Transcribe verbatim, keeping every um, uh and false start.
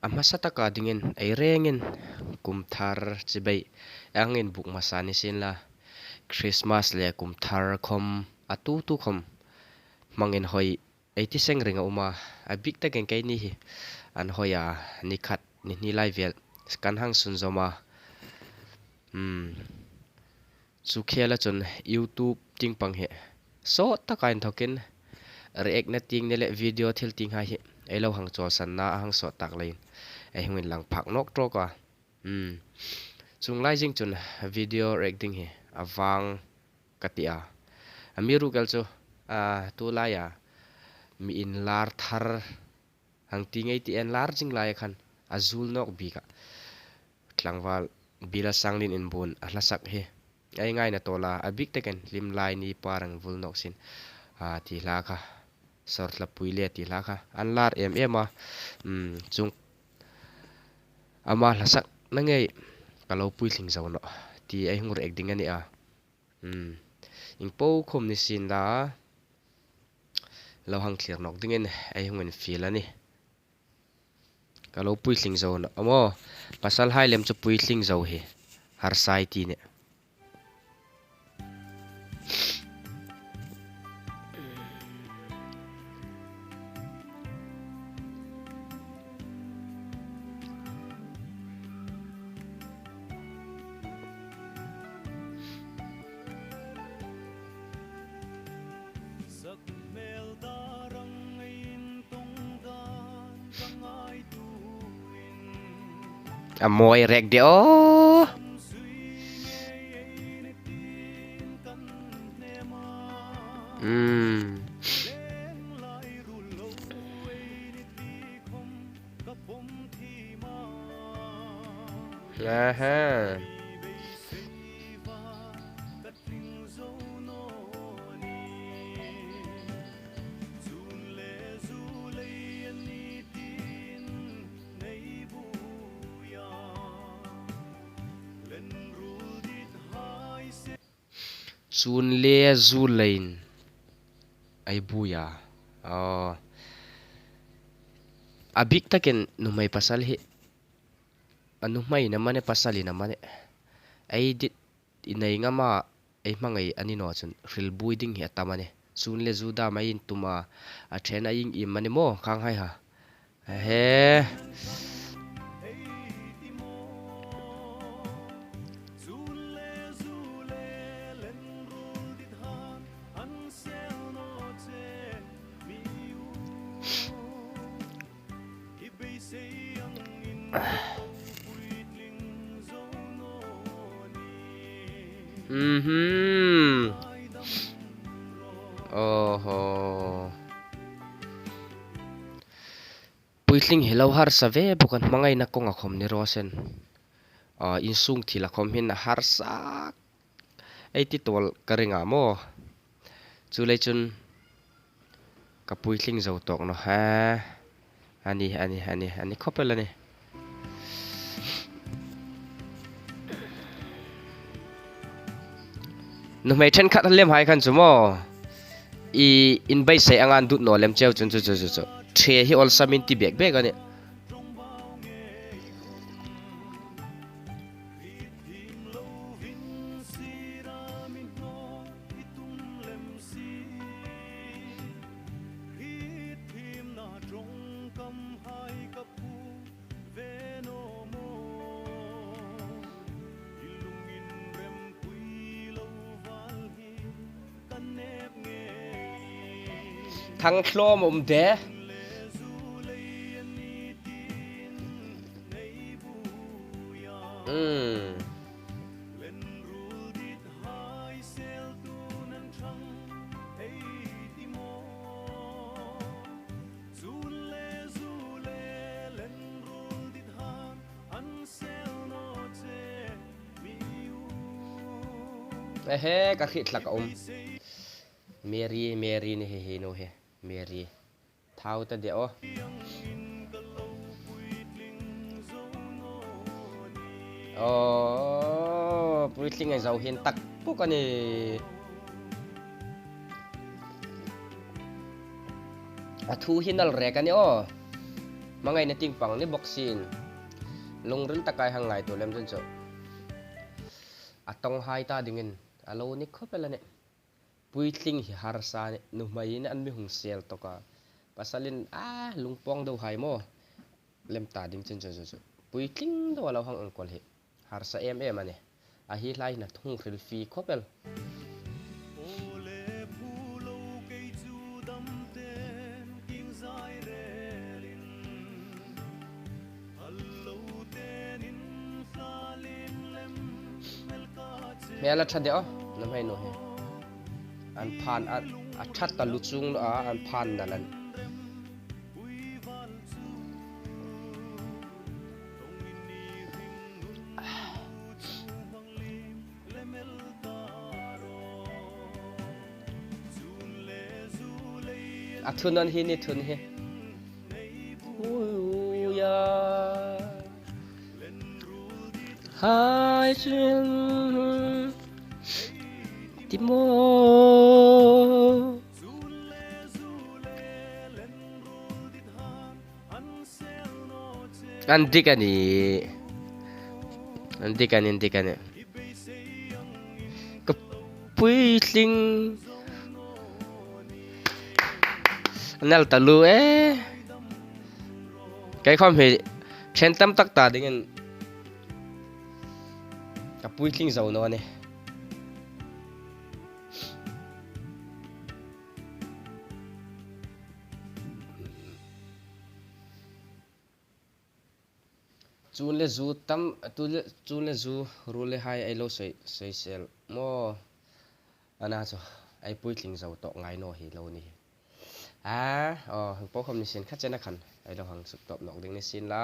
a hmasa taka dingin ei rengin kum thar chibai ang inbuk hmasa ni sien la, Christmas le kum thar khom a tu tu khom hmangin hoi ei ti seng ring a um a, a bik takin keini hi an hoi a, ni khat ni hni lai vel kan hang sunzawm a. Hmm. Chu khela chun YouTube tieng pang hi sawt taka inthokin react-na tieng ni le video thil tieng hai hi ei lo hang chawlsanna a hang sawt tak leiin ei hung inlang phak nawk tawk a. Hmm. Chuong lai zing chun video react ding hi a vang ka ti a. Amiruokchu, a, tu laia mi inlar thar hang ti ngei ti inlar zing lai khan a zul nawk bik a. Tlangval Bila Sanglien Inbuon a hla sak hi ei ngaina tawl a, a bik takin hlim lai ni par ang vul nawk sien, a, ti hla kha, sawr hlapui le ti hla kha an lar em em a. Um, chuong ama hla sakna ngei ka lo puitling zo nawh ti ei hung react ding a ni a. Hmm. Ieng po khom ni sien la, lo hang thlir nawk dingin ei hung infiel a nih. Ka lo puitling zo nawh. A maw, pasal hai lem chu puitling zo hi harsa ei ti nih. A mawi rek de aw. Hmm. Aha. Chun le zu leiin ei buoi a. Aw. A bik takin nuhmei pasal hi, a nuhmei na mani pasal ina mani, ei dit i nei ngam a, ei hmangai a ni naw chun hril buoi ding hi a tam a nih. Chun le zu dam ei intum a, a ṭhen a ieng im a ni maw, khang hai ha. He. Mhm. Oho. Puitling hi lo harsa ve bawk a, hmangaina kawnga khom ni raw se. A, insung thila khom hin a harsa ei ti tawl ka ring a maw. Chuleiin chun ka puitling zo tawk nawh. Ha. A ni, a ni, a ni, a ni khop el a nih. Nuhmei ṭhenkhat lem hai khan chu maw, i inbeisei anga an dut naw lem cheu chun chu, chu, chu, chu. Ṭhe hi awlsam in ti bek bek a nih. Thangthlawm um de. Hmm. Ehe, ka hriet hlak a um. Mary, Mary ni hi hi nu hi. Mary. Thau ta de aw. Aw, puitling ei zo hin tak puk a nih. A thu hi nal rek a nih aw. Hmangaina tieng pang ni bawk sien. Lungril taka hang ngaituo lem chun chu. A ṭawng hai ta dingin a lo ni khawp el a nih. Puitling hi harsa a nih, nuhmeiin an mi hung sel tawk a. Pasalin a lungpawng deu hai maw. Lem ta ding chun chu chu chu. Puitling deu a lo hang engkawl hi. Harsa em em a nih. A hi lai na thung hril fi khawp el. Hmel a ṭha de aw, nuhmei nu hi. An phan a, a ṭhat ta lu chung a, an phan na lan. A thun an hi ni thun hi. Uya. Hai chun. Ti maw. An dik a nih. An dik a nih, an dik a nih. Ka puitling. Nal taluo e. Kei khawm hi ṭhen tam tak ta dingin ka puitling zo naw nih. Chun le zu tam, tu le, chun le zu ruol le hai ei lo sei, sei sel maw. Ana chu, ei puitling zo tawk ngai naw hi lo ni. A, aw, hang po khawm ni sien kha chena khan, ei lo hang suk tawp nawk ding ni sien la.